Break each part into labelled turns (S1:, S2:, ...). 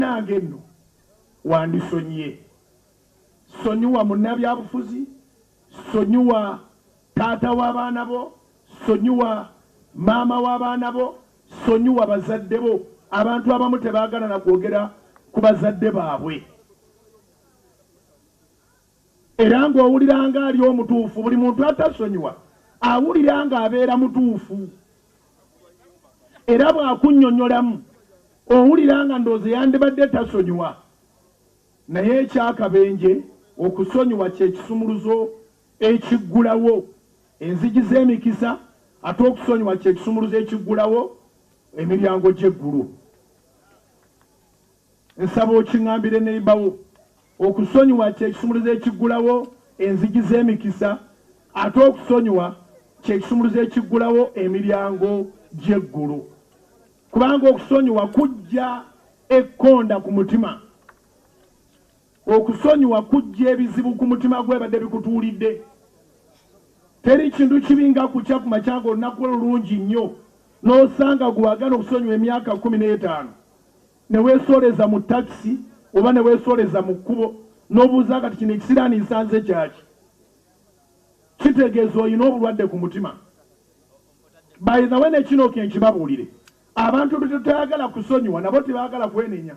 S1: Munnange nno wandisonyiye. Sonyiwa munnabyabufuzi, sonyiwa taata w'abaana bo, sonyiwa maama w'abaana bo, sonyiwa bazadde bo. Abantu abamu tebaagala na kwogera ku bazadde baabwe. Era ng'owulira ng'ali omutuufu. Buli muntu atasonyiwa awulira ng'abeera mutuufu. Era bw'akunnyonnyolamu owulira nga ndowooza yandibadde tasonyiwa. Naye eky'akabenje, okusonyiwa kye kisumuluzo ekiggulawo enzigi z'emikisa, ate okusonyiwa kye kisumuluzo ekiggulawo emiryango gy'eggulu. Nsaba okiŋŋambire neighbour wo. Okusonyiwa kye kisumuluzo ekiggulawo enzigi z'emikisa, ate okusonyiwa kye kisumuluzo ekiggulawo emiryango gy'eggulu. Kubanga okusonyiwa kuggya ekkonda ku mutima. Okusonyiwa kuggya ebizibu ku mutima gwo ebadde bikutuulidde. Teri kintu kibi nga kukya ku makya ng'olunaku lwo lulungi nnyo n'osanga gwe wagaana okusonyiwa emyaka 15 ne weesooleza mu takisi oba ne weesooleza mu kkubo n'obuuza kati kino ekisiraani nsanze kyaki? Kitegeeza olina obulwadde ku mutima. By the way ne kino kenkibabuulire, abantu betutayagala kusonyiwa nabo tebaagala kwenenya.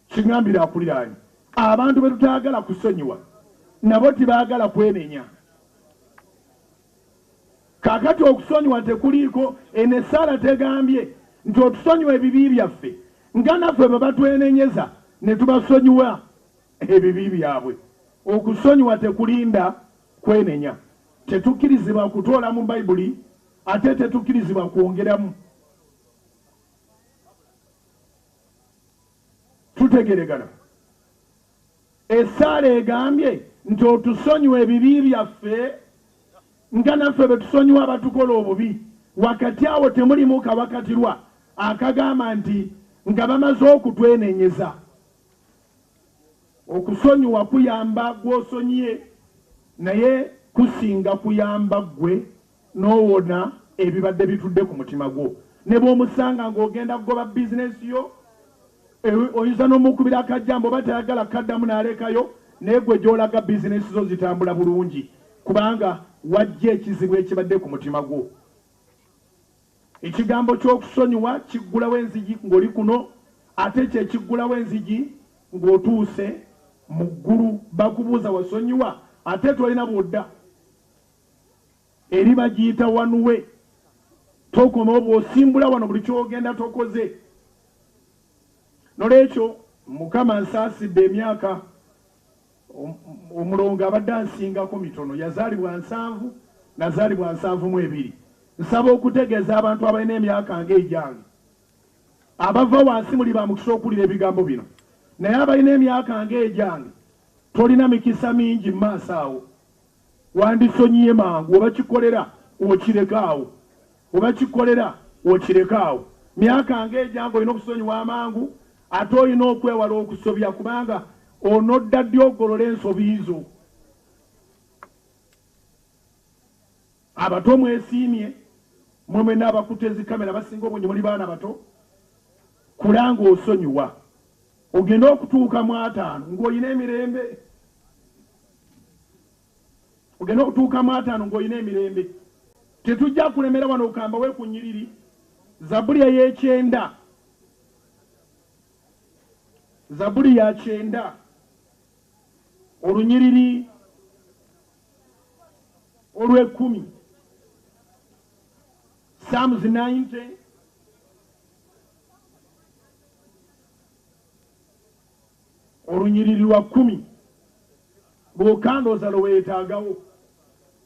S1: Kingambire akuliraanye, abantu betutayagala kusonyiwa nabo tebaagala kwenenya. Kaakati okusonyiwa tekuliiko, eno essaala tegambye nti otusonyiwe ebibi byaffe nga naffe bwe batwenenyeza ne tubasonyiwa ebibi byabwe. Okusonyiwa tekulinda kwenenya. Tetukkirizibwa kutoola mu Baibuli ate tetukkirizibwa kwongeramu. Tutegeregana? Essaala egambye nti otusonyiwe ebibi byaffe nga naffe bwe tusonyiwa abatukola obubi. Wakati awo temulimu kawakatirwa akagamba nti nga bamaze okutwenenyeza. Okusonyiwa kuyamba gw'osonyiye naye kusinga kuyamba ggwe n'owona ebibadde bitudde ku mutima gwo. Ne bw'omusanga ng'ogenda kugoba bizinensi yo, oyinza n'omukubira akajjambo oba tayagala kukaddamu n'alekayo naye ggwe gy'olaga bizinensi zo zitambula bulungi kubanga waggya ekizibu ekibadde ku mutima gwo. Ekigambo ky'okusonyiwa kiggulawo enzigi ng'oli kuno ate kye kiggulawo enzigi ng'otuuse mu ggulu. Bakubuuza wasonyiwa ate tolina bw'odda. Eri bagiyita one way. Tokomawo bw'osimbula wano buli ky'ogenda tokoze. Nolwekyo Mukama ansaasidde emyaka Omulongo abadde ansingako mitono, yazaalibwa nsanvu, nazaalibwa 72. Nsaba okutegeeza abantu abalina emyaka nga egyange, abava wansi muli ba mukisa okuwulira ebigambo bino, naye abalina emyaka nga egyange tolina mikisa mingi mu maaso awo. Wandisonyiye mangu oba kikolera okireke awo, oba kikolera okireke awo. Myaka nga egyange olina okusonyiwa amangu ate olina okwewala okusobya kubanga onodda ddi ogolole ensobi zo. Abato mwesiimye mwe mwena abakutte zi camera abasinga obungi muli baana bato. Kula nga osonyiwa ogende okutuuka mu ataano ng'olina emirembe. Ogende okutuuka mu ataano ng'olina emirembe. Tetujja kulemera wano kambawe ku nnyiriri. Zabbuli ey'ekyenda. Zabbuli ya kyenda olunyiriri olw'ekkumi. Psalms 90 olunyiriri lwa kkumi lwokka ndowooza lwe weetaagawo.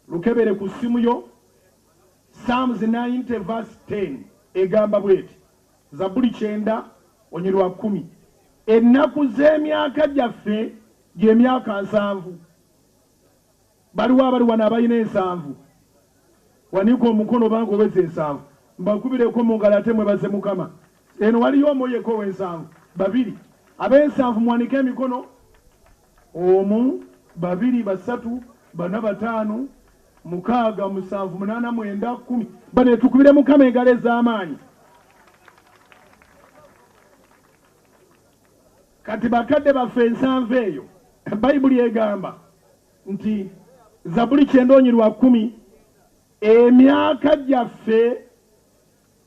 S1: Lukebere ku ssimu yo. Psalms 90 verse 10 egamba bw'eti. Zabbuli kyenda oluny lwa kkumi. Ennaku z'emyaka gyaffe gye myaka nsanvu. Baliwa abali wano abalina ensanvu? Wanika omukono oba nga oweza ensanvu. Mbakubireko mu ngalo ate mwebaze Mukama. Eno waliyo omu yekka ow'ensanvu? Babiri. Ab'ensanvu muwanike emikono. Omu, babiri, basatu, bana, bataano, mukaaga, musanvu, munaana, mwenda, kkumi. Bane tukubire Mukama engalo ez'amaanyi. Kati bakadde baffe 70 eyo Bayibuli egamba nti Zabbuli 90 lwa 10, emyaka gyaffe,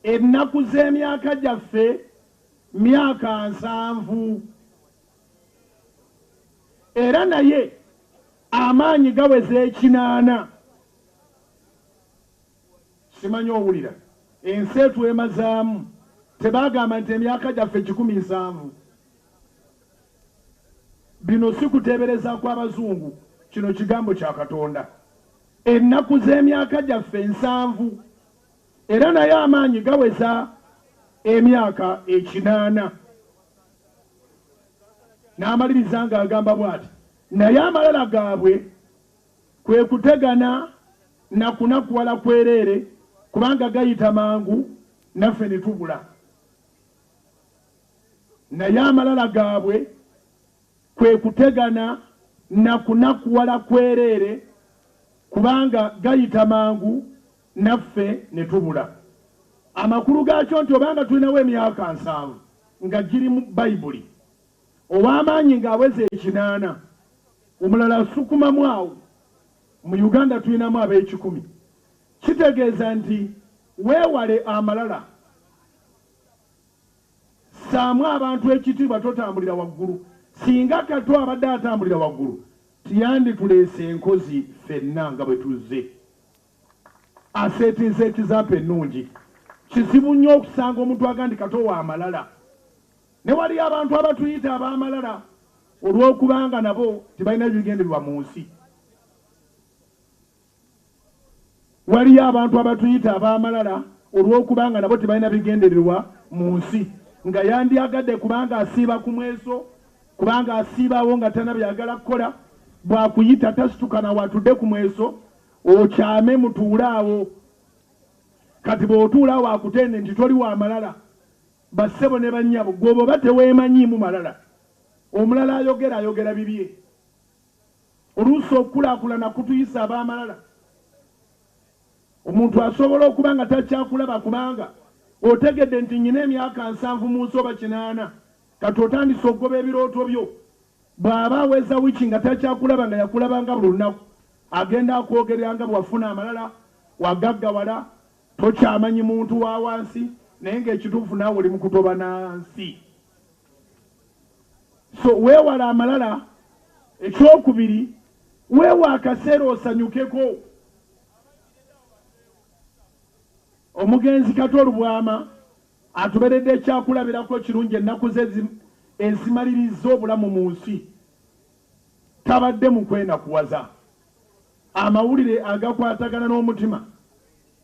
S1: ennaku z'emyaka gyaffe myaka 70, era naye amaanyi gaweza 80. Simanyi owulira ensi etwemazaamu. Tebagamba nti emyaka gyaffe 170. Bino si kuteebereza kw'abazungu, kino kigambo kya Katonda. Ennaku z'emyaka gyaffe 70, era naye amaanyi gaweza emyaka 80. N'amaliriza ng'agamba bw'ati: naye amalala gaabwe kwe kutegana na kunakuwala kwereere, kubanga gayita mangu naffe ne tubula. Naye amalala gaabwe kwe kutegana na kunakuwala kwereere, kubanga gayita mangu naffe ne tubula. Amakulu gaakyo nti obanga tulinawo emyaka 70 nga giri mu Bayibuli, ow'amaanyi ng'aweza 80, omulala asukumamu awo. Mu Uganda tulinamu ab'ekikumi. Kitegeeza nti weewale amalala, ssaamu abantu ekitiibwa, totambulira waggulu. Singa Kato abadde atambulira waggulu, tiyandituleese enkozi ffenna nga bwe tuzze. Aseetinze example ennungi. Kizibu nnyo okusanga omuntu aga nti Kato wa malala. Ne waliyo abantu abatuyita ab'amalala olw'okubanga nabo tebalina bigendererwa mu nsi. Waliyo abantu abatuyita ab'amalala olw'okubanga nabo tebalina bigendererwa mu nsi, nga yandyagadde kubanga asiiba ku mweso, kubanga asiibawo nga tana byagala kukola. Bwakuyita tasituka nawe atudde ku mweso, okyame mutuule awo. Kati bw'otuula awo akutende nti toli wa malala. Bassebo ne bannyabo, gwe oba teweemanyiimu malala, omulala ayogera ayogera bibye. Oluusi okukulaakulana kutuyisa ab'amalala. Omuntu asobola okuba nga takyakulaba kubanga otegedde nti nnyina emyaka 70 mu nsi oba 80. Kati otandise okugoba ebirooto byo. Bw'aba aweza wiiki nga takyakulaba, nga yakulabanga buli lunaku, agenda akwogerera nga bwewafuna amalala, wagaggawala, tokyamanyi muntu wa wansi, naye ng'ekituufu naawe oli mu kutoba nansi. So weewala amalala. Ekyokubiri, weewa akaseera osanyukeko. Omugenzi Kato Lubwama atuberedde ekyakulabirako kirungi. Ennaku ze ezimaliriza obulamu mu nsi tabadde mu kwenakuwaza. Amawulire agakwatagana n'omutima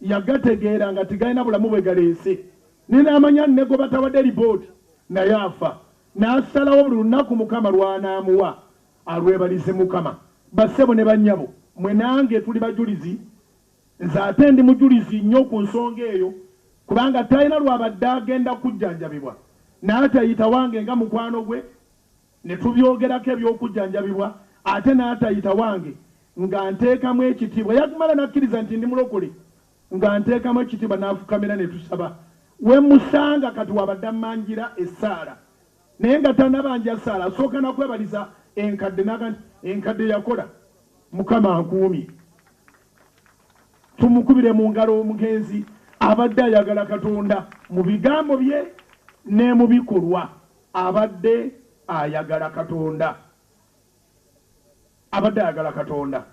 S1: yagategeera nga tegalina bulamu bwe galeese, nenaamanya ne gwe batawadde lipooti naye afa, n'asalawo buli lunaku Mukama lw'anaamuwa alwebalize Mukama. Bassebo ne bannyabo, mwe nange tuli bajulizi. Nze ate ndi mujulizi nnyo ku nsonga eyo, kubanga talina lwabadde agenda kujjanjabibwa n'atayita wange nga mukwano gwe ne tubyogerako eby'okujjanjabibwa, ate n'atayita wange nga nteekamu ekitiibwa. Yakumala n'akkiriza nti ndi mulokole, nga nteekamu ekitiibwa n'afukamira ne tusaba. We musanga kati wabadde ammanjira essaala, naye nga tanabanja ssaala asooka nakwebaliza enkadde, naga nti enkadde yakola, Mukama nkuumye. Tumukubire mu ngalo omugenzi. Abadde ayagala Katonda mu bigambo bye ne mu bikolwa. Abadde ayagala Katonda, abadde ayagala Katonda.